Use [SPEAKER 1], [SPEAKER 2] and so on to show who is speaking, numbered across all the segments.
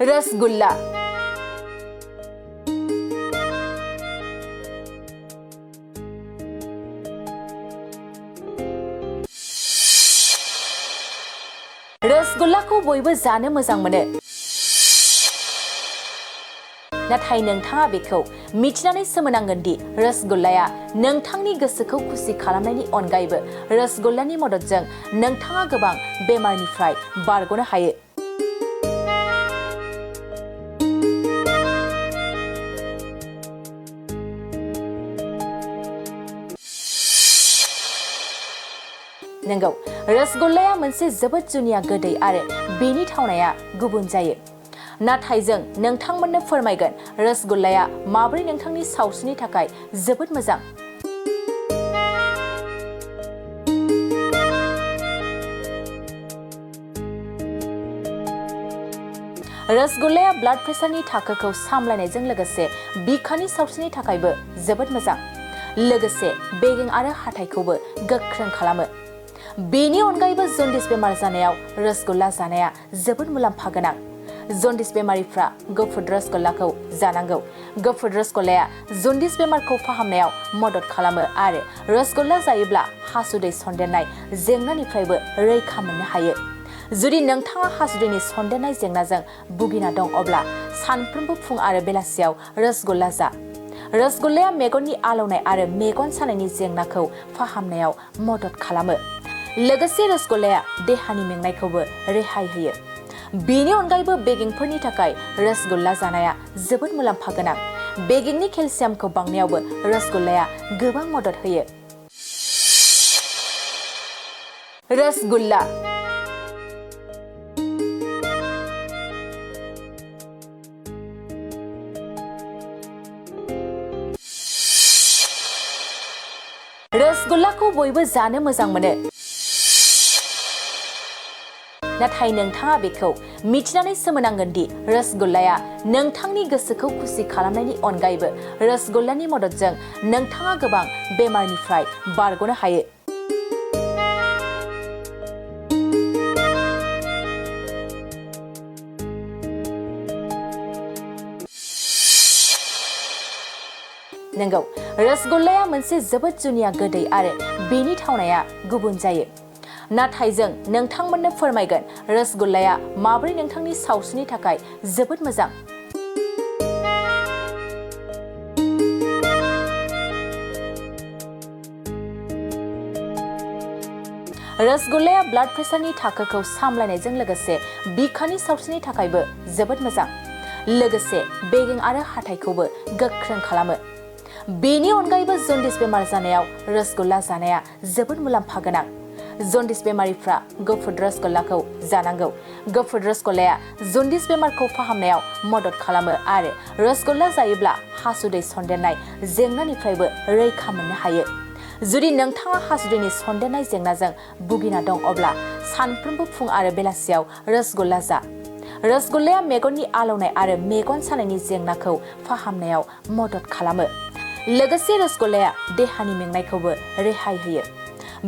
[SPEAKER 1] Rasgulla. रसगुल्लाखौ बयबो जानो मोजां मोनो। नाथाय नोंथाङा बेखौ मिथिनानै सोमोनांगोन दि रसगुल्लाया नोंथांनि गोसोखौ खुसि खालामनायनि अनगायैबो रसगुल्लानि मददजों नोंथाङा गोबां बेमारनिफ्राय बारग'नो हायो। नंगौ, रसगुल्लाया मोनसे जोबोद जुनिया गोदै आरो बेनि थावनाया गुबुन जायो। नाथाय जों नोंथांमोननो फोरमायगोन रसगुल्लाया माबोरै नोंथांनि सावस्रिनि थाखाय जोबोद मोजां। रसगुल्लाया ब्लाड प्रेसारनि थाखोखौ सामलायनायजों लोगोसे बिखानि सावस्रिनि थाखायबो जोबोद मोजां। लोगोसे बेगें आरो हाथाइखौबो गोख्रों खालामो। बेनि अनगायैबो जन्दिस बेमार जानायाव रसगुल्ला जानाया जोबोद मुलाम्फा गोनां। जन्दिस बेमारिफ्रा गुफुर रसगुल्लाखौ जानांगौ। गुफुर रसगुल्लाया जन्दिस बेमारखौ फाहामनायाव मदद खालामो आरो रसगुल्ला जायोब्ला हासुदै सन्देरनाय जेंनानिफ्रायबो रैखा मोननो हायो। जुदि नोंथाङा हासुदैनि सन्देरनाय जेंनाजों भुगिना दं अब्ला सानफ्रोमबो फुं आरो बेलासियाव रसगुल्ला जा। रसगुल्लाया मेगननि आलौनाय आरो मेगन सानायनि जेंनाखौ फाहामनायाव मदद खालामो। लोगोसे रसगुल्लाया देहानि मेंनायखौबो रेहाय होयो। बेनि अनगायैबो बेगेंफोरनि थाखाय रसगुल्ला जानाया जोबोद मुलाम्फा गोनां। बेगेंनि केलसियामखौ बांनायावबो रसगुल्लाया गोबां मदद होयो। रसगुल्ला। रसगुल्लाखौ बयबो जानो मोजां मोनो। नाथाय नोंथाङा बेखौ मिथिनानै सोमोनांगोन दि रसगुल्लाया नोंथांनि गोसोखौ खुसि खालामनायनि अनगायैबो रसगुल्लानि मददजों नोंथाङा गोबां बेमारनिफ्राय बारग'नो हायो। नंगौ, रसगुल्लाया मोनसे जोबोद जुनिया गोदै आरो बेनि थावनाया गुबुन जायो। नाथाय जों नोंथांमोननो फोरमायगोन रसगुल्लाया माबोरै नोंथांनि सावस्रिनि थाखाय जोबोद मोजां। रसगुल्लाया ब्लाड प्रेसारनि थाखोखौ सामलायनायजों लोगोसे बिखानि सावस्रिनि थाखायबो जोबोद मोजां। लोगोसे बेगें आरो हाथाइखौबो गोख्रों खालामो। बेनि अनगायैबो जन्दिस बेमार जानायाव रसगुल्ला जानाया जोबोद मुलाम्फा गोनां। जन्दिस बेमारिफ्रा गुफुर रसगुल्लाखौ जानांगौ। गुफुर रसगुल्लाया जन्दिस बेमारखौ फाहामनायाव मदद खालामो आरो रसगुल्ला जायोब्ला हासुदै सन्देरनाय जेंनानिफ्रायबो रैखा मोननो हायो। जुदि नोंथाङा हासुदैनि सन्देरनाय जेंनाजों भुगिना दं अब्ला सानफ्रोमबो फुं आरो बेलासियाव रसगुल्ला जा। रसगुल्लाया मेगननि आलौनाय आरो मेगन सानायनि जेंनाखौ फाहामनायाव मदद खालामो। लोगोसे रसगुल्लाया देहानि मेंनायखौबो रेहाय होयो।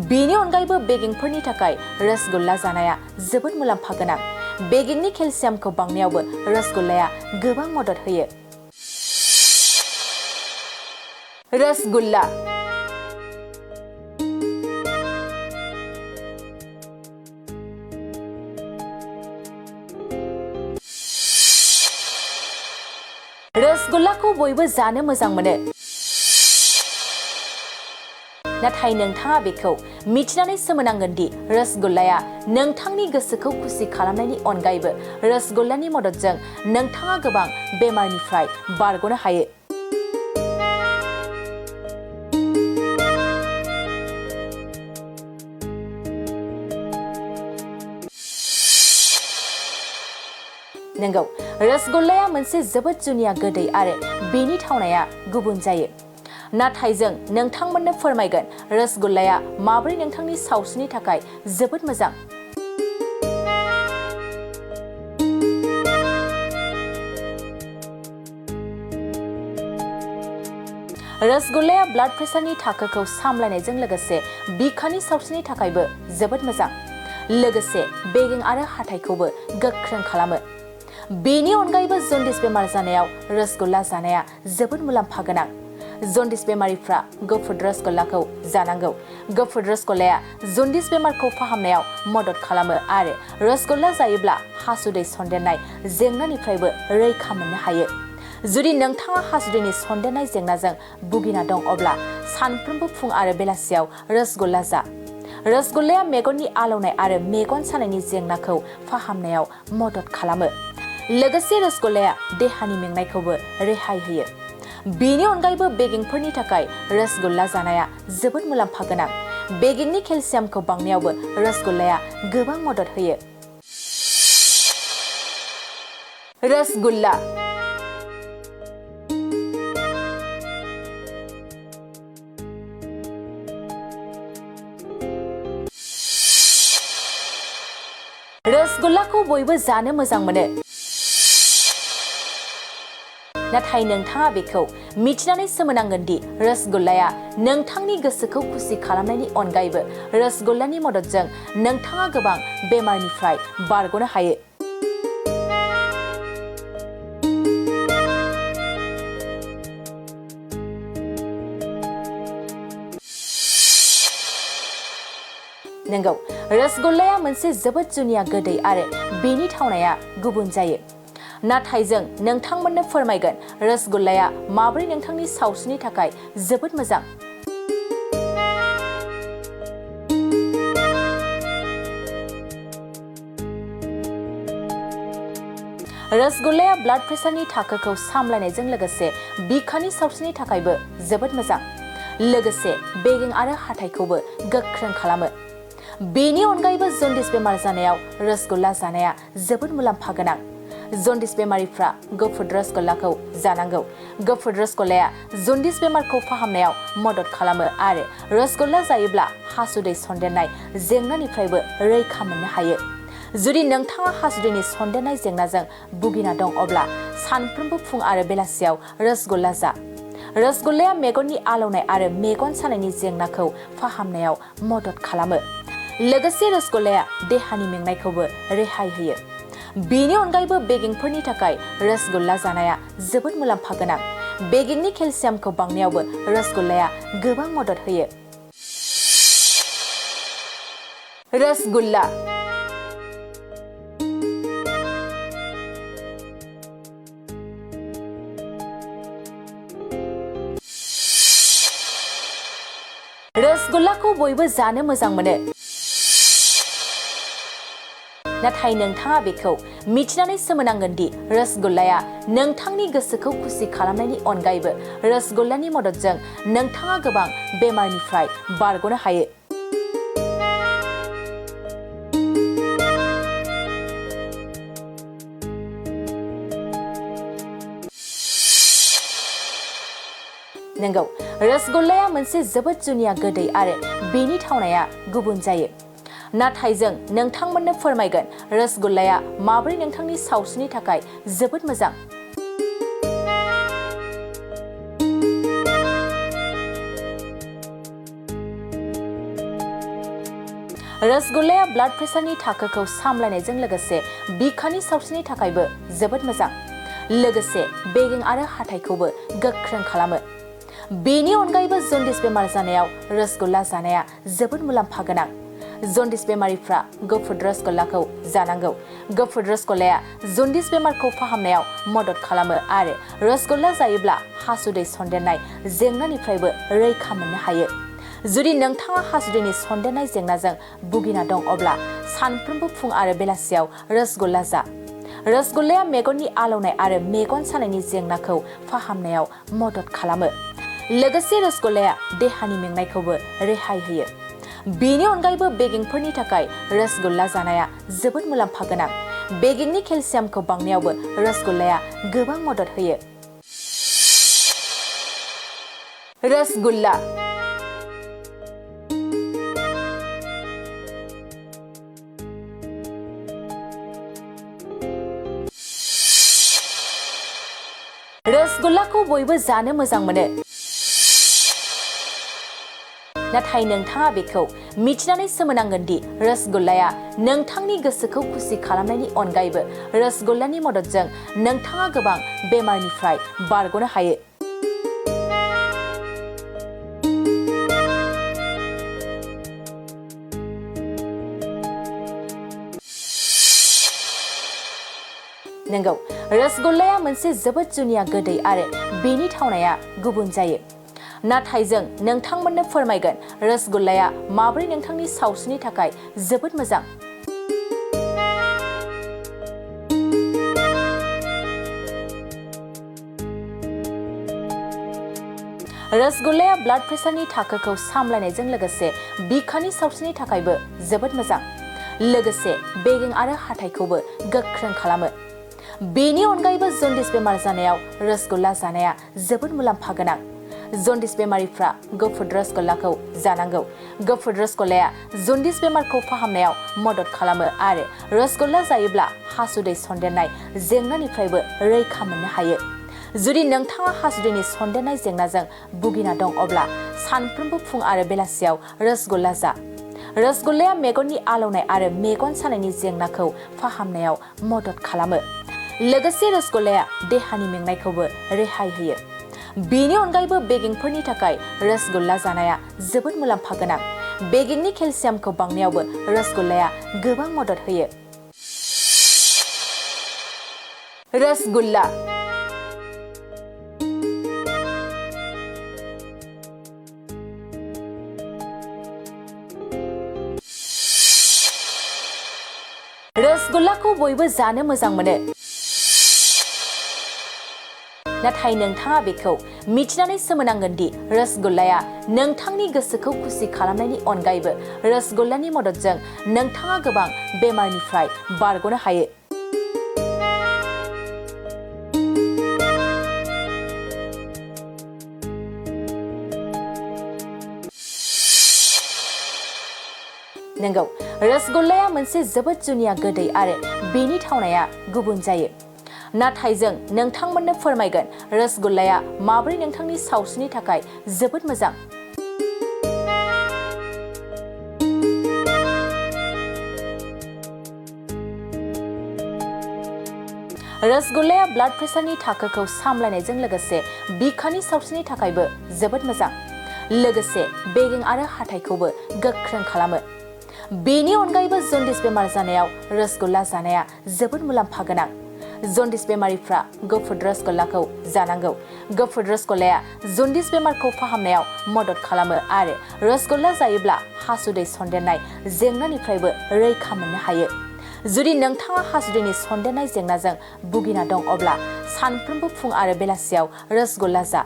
[SPEAKER 1] बेनि अनगायैबो बेगेंफोरनि थाखाय रसगुल्ला जानाया जोबोद मुलाम्फा गोनां। बेगेंनि केलसियामखौ बांनायावबो रसगुल्लाया गोबां मदद होयो। रसगुल्ला। रसगुल्लाखौ बयबो जानो मोजां मोनो। नाथाय नोंथाङा बेखौ मिथिनानै सोमोनांगोन दि रसगुल्लाया नोंथांनि गोसोखौ खुसि खालामनायनि अनगायैबो रसगुल्लानि मददजों नोंथाङा गोबां बेमारनिफ्राय बारग'नो हायो। नंगौ, रसगुल्लाया मोनसे जोबोद जुनिया गोदै आरो बेनि थावनाया गुबुन जायो। नाथाय जों नोंथांमोननो फोरमायगोन रसगुल्लाया माबोरै नोंथांनि सावस्रिनि थाखाय जोबोद मोजां। रसगुल्लाया ब्लाड प्रेसारनि थाखोखौ सामलायनायजों लोगोसे बिखानि सावस्रिनि थाखायबो जोबोद मोजां। लोगोसे बेगें आरो हाथाइखौबो गोख्रों खालामो। बेनि अनगायैबो जन्दिस बेमार जानायाव रसगुल्ला जानाया जोबोद मुलाम्फा गोनां। जन्दिस बेमारिफ्रा गुफुर रसगुल्लाखौ जानांगौ। गुफुर रसगुल्लाया जन्दिस बेमारखौ फाहामनायाव मदद खालामो आरो रसगुल्ला जायोब्ला हासुदै सन्देरनाय जेंनानिफ्रायबो रैखा मोननो हायो। जुदि नोंथाङा हासुदैनि सन्देरनाय जेंनाजों भुगिना दं अब्ला सानफ्रोमबो फुं आरो बेलासियाव रसगुल्ला जा। रसगुल्लाया मेगननि आलौनाय आरो मेगन सानायनि जेंनाखौ फाहामनायाव मदद खालामो। लोगोसे रसगुल्लाया देहानि मेंनायखौबो रेहाय होयो। बेनि अनगायैबो बेगेंफोरनि थाखाय रसगुल्ला जानाया जोबोद मुलाम्फा गोनां। बेगेंनि केलसियामखौ बांनायावबो रसगुल्लाया गोबां मदद होयो। रसगुल्ला रसगुल्लाखौ बयबो जानो मोजां मोनो। नाथाय नोंथाङा बेखौ मिथिनानै सोमोनांगोन दि रसगुल्लाया नोंथांनि गोसोखौ खुसि खालामनायनि अनगायैबो रसगुल्लानि मददजों नोंथाङा गोबां बेमारनिफ्राय बारग'नो हायो। नंगौ, रसगुल्लाया मोनसे जोबोद जुनिया गोदै आरो बेनि थावनाया गुबुन जायो। नाथाय जों नोंथांमोननो फोरमायगोन रसगुल्लाया माबोरै नोंथांनि सावस्रिनि थाखाय जोबोद मोजां। रसगुल्लाया ब्लाड प्रेसारनि थाखोखौ सामलायनायजों लोगोसे बिखानि सावस्रिनि थाखायबो जोबोद मोजां। लोगोसे बेगें आरो हाथाइखौबो गोख्रों खालामो। बेनि अनगायैबो जन्दिस बेमार जानायाव रसगुल्ला जानाया जोबोद मुलाम्फा गोनां। जन्दिस बेमारिफ्रा गुफुर रसगुल्लाखौ जानांगौ। गुफुर रसगुल्लाया जन्दिस बेमारखौ फाहामनायाव मदद खालामो आरो रसगुल्ला जायोब्ला हासुदै सन्देरनाय जेंनानिफ्रायबो रैखा मोननो हायो। जुदि नोंथाङा हासुदैनि सन्देरनाय जेंनाजों भुगिना दं अब्ला सानफ्रोमबो फुं आरो बेलासियाव रसगुल्ला जा। रसगुल्लाया मेगननि आलौनाय आरो मेगन सानायनि जेंनाखौ फाहामनायाव मदद खालामो। लोगोसे रसगुल्लाया देहानि मेंनायखौबो रेहाय होयो। बेनि अनगायैबो बेगेंफोरनि थाखाय रसगुल्ला जानाया जोबोद मुलाम्फा गोनां। बेगेंनि केलसियामखौ बांनायावबो रसगुल्लाया गोबां मदद होयो। रसगुल्ला रसगुल्लाखौ बयबो जानो मोजां मोनो। नाथाय नोंथाङा बेखौ मिथिनानै सोमोनांगोन दि रसगुल्लाया नोंथांनि गोसोखौ खुसि खालामनायनि अनगायैबो रसगुल्लानि मददजों नोंथाङा गोबां बेमारनिफ्राय बारग'नो हायो। नंगौ, रसगुल्लाया मोनसे जोबोद जुनिया गोदै आरो बेनि थावनाया गुबुन जायो। नाथाय जों नोंथांमोननो फोरमायगोन रसगुल्लाया माबोरै नोंथांनि सावस्रिनि थाखाय जोबोद मोजां। रसगुल्लाया ब्लाड प्रेसारनि थाखोखौ सामलायनायजों लोगोसे बिखानि सावस्रिनि थाखायबो जोबोद मोजां। लोगोसे बेगें आरो हाथाइखौबो गोख्रों खालामो। बेनि अनगायैबो जन्दिस बेमार जानायाव रसगुल्ला जानाया जोबोद मुलाम्फा गोनां। जन्दिस बेमारिफ्रा गुफुर रसगुल्लाखौ जानांगौ। गुफुर रसगुल्लाया जन्दिस बेमारखौ फाहामनायाव मदद खालामो आरो रसगुल्ला जायोब्ला हासुदै सन्देरनाय जेंनानिफ्रायबो रैखा मोननो हायो। जुदि नोंथाङा हासुदैनि सन्देरनाय जेंनाजों भुगिना दं अब्ला सानफ्रोमबो फुं आरो बेलासियाव रसगुल्ला जा। रसगुल्लाया मेगननि आलौनाय आरो मेगन सानायनि जेंनाखौ फाहामनायाव मदद खालामो। लोगोसे रसगुल्लाया देहानि मेंनायखौबो रेहाय होयो। बेनि अनगायैबो बेगेंफोरनि थाखाय रसगुल्ला जानाया जोबोद मुलाम्फा गोनां। बेगेंनि केलसियामखौ बांनायावबो रसगुल्लाया गोबां मदद होयो। रसगुल्ला रसगुल्लाखौ बयबो जानो मोजां मोनो। नाथाय नोंथाङा बेखौ मिथिनानै सोमोनांगोन दि रसगुल्लाया नोंथांनि गोसोखौ खुसि खालामनायनि अनगायैबो रसगुल्लानि मददजों नोंथाङा गोबां बेमारनिफ्राय बारग'नो हायो। नंगौ, रसगुल्लाया मोनसे जोबोद जुनिया गोदै आरो बेनि थावनाया गुबुन जायो। नाथाय जों नोंथांमोननो फोरमायगोन रसगुल्लाया माबोरै नोंथांनि सावस्रिनि थाखाय जोबोद मोजां। रसगुल्लाया ब्लाड प्रेसारनि थाखोखौ सामलायनायजों लोगोसे बिखानि सावस्रिनि थाखायबो जोबोद मोजां। लोगोसे बेगें आरो हाथाइखौबो गोख्रों खालामो। बेनि अनगायैबो जन्दिस बेमार जानायाव रसगुल्ला जानाया जोबोद मुलाम्फा गोनां। जन्दिस बेमारिफ्रा गुफुर रसगुल्लाखौ जानांगौ। गुफुर रसगुल्लाया जन्दिस बेमारखौ फाहामनायाव मदद खालामो आरो रसगुल्ला जायोब्ला हासुदै सन्देरनाय जेंनानिफ्रायबो रैखा मोननो हायो। जुदि नोंथाङा हासुदैनि सन्देरनाय जेंनाजों भुगिना दं अब्ला सानफ्रोमबो फुं आरो बेलासियाव रसगुल्ला जा। रसगुल्लाया मेगननि आलौनाय आरो मेगन सानायनि जेंनाखौ फाहामनायाव मदद खालामो। लोगोसे रसगुल्लाया देहानि मेंनायखौबो रेहाय होयो। बेनि अनगायैबो बेगेंफोरनि थाखाय रसगुल्ला जानाया जोबोद मुलाम्फा गोनां। बेगेंनि केलसियामखौ बांनायावबो रसगुल्लाया गोबां मदद होयो। रसगुल्ला रसगुल्लाखौ बयबो जानो मोजां मोनो। नाथाय नोंथाङा बेखौ मिथिनानै सोमोनांगोन दि रसगुल्लाया नोंथांनि गोसोखौ खुसि खालामनायनि अनगायैबो रसगुल्लानि मददजों नोंथाङा गोबां बेमारनिफ्राय बारग'नो हायो। नंगौ, रसगुल्लाया मोनसे जोबोद जुनिया गोदै आरो बेनि थावनाया गुबुन जायो। नाथाय जों नोंथांमोननो फोरमायगोन रसगुल्लाया माबोरै नोंथांनि सावस्रिनि थाखाय जोबोद मोजां। रसगुल्लाया ब्लाड प्रेसारनि थाखोखौ सामलायनायजों लोगोसे बिखानि सावस्रिनि थाखायबो जोबोद मोजां। लोगोसे बेगें आरो हाथाइखौबो गोख्रों खालामो। बेनि अनगायैबो जन्दिस बेमार जानायाव रसगुल्ला जानाया जोबोद मुलाम्फा गोनां। जन्दिस बेमारिफ्रा गुफुर रसगुल्लाखौ जानांगौ। गुफुर रसगुल्लाया जन्दिस बेमारखौ फाहामनायाव मदद खालामो आरो रसगुल्ला जायोब्ला हासुदै सन्देरनाय जेंनानिफ्रायबो रैखा मोननो हायो। जुदि नोंथाङा हासुदैनि सन्देरनाय जेंनाजों भुगिना दं अब्ला सानफ्रोमबो फुं आरो बेलासियाव रसगुल्ला जा।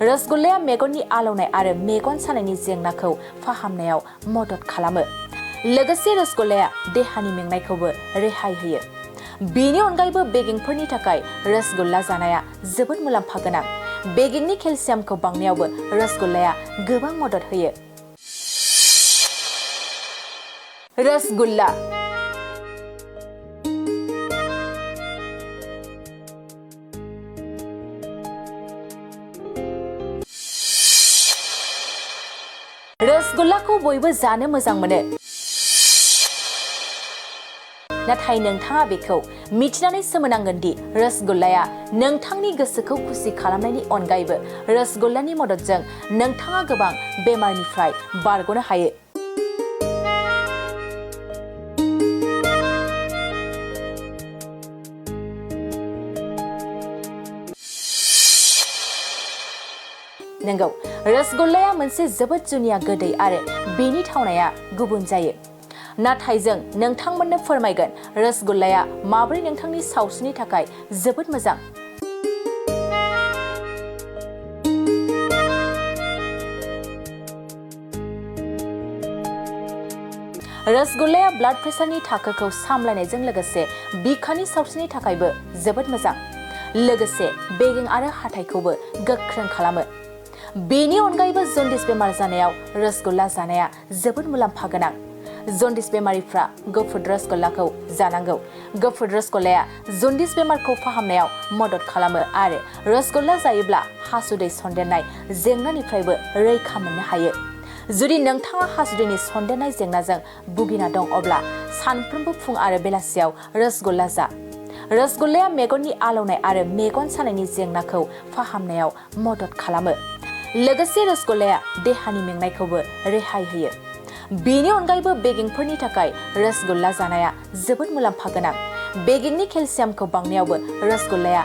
[SPEAKER 1] रसगुल्लाया मेगननि आलौनाय आरो मेगन सानायनि जेंनाखौ फाहामनायाव मदद खालामो। लोगोसे रसगुल्लाया देहानि मेंनायखौबो रेहाय होयो। बेनि अनगायैबो बेगेंफोरनि थाखाय रसगुल्ला जानाया जोबोद मुलाम्फा गोनां। बेगेंनि केलसियामखौ बांनायावबो रसगुल्लाया गोबां मदद होयो। रसगुल्ला रसगुल्लाखौ बयबो जानो मोजां मोनो। नाथाय नोंथाङा बेखौ मिथिनानै सोमोनांगोन दि रसगुल्लाया नोंथांनि गोसोखौ खुसि खालामनायनि अनगायैबो रसगुल्लानि मददजों नोंथाङा गोबां बेमारनिफ्राय बारग'नो हायो। नंगौ, रसगुल्लाया मोनसे जोबोद जुनिया गोदै आरो बेनि थावनाया गुबुन जायो। नाथाय जों नोंथांमोननो फोरमायगोन रसगुल्लाया माबोरै नोंथांनि सावस्रिनि थाखाय जोबोद मोजां। रसगुल्लाया ब्लाड प्रेसारनि थाखोखौ सामलायनायजों लोगोसे बिखानि सावस्रिनि थाखायबो जोबोद मोजां। लोगोसे बेगें आरो हाथाइखौबो गोख्रों खालामो। बेनि अनगायैबो जन्दिस बेमार जानायाव रसगुल्ला जानाया जोबोद मुलाम्फा गोनां। जन्दिस बेमारिफ्रा गुफुर रसगुल्लाखौ जानांगौ। गुफुर रसगुल्लाया जन्दिस बेमारखौ फाहामनायाव मदद खालामो आरो रसगुल्ला जायोब्ला हासुदै सन्देरनाय जेंनानिफ्रायबो रैखा मोननो हायो। जुदि नोंथाङा हासुदैनि सन्देरनाय जेंनाजों भुगिना दं अब्ला सानफ्रोमबो फुं आरो बेलासियाव रसगुल्ला जा। रसगुल्लाया मेगननि आलौनाय आरो मेगन सानायनि जेंनाखौ फाहामनायाव मदद खालामो। लोगोसे रसगुल्लाया देहानि मेंनायखौबो रेहाय होयो। बेनि अनगायैबो बेगेंफोरनि थाखाय रसगुल्ला जानाया जोबोद मुलाम्फा गोनां। बेगेंनि केलसियामखौ बांनायावबो रसगुल्लाया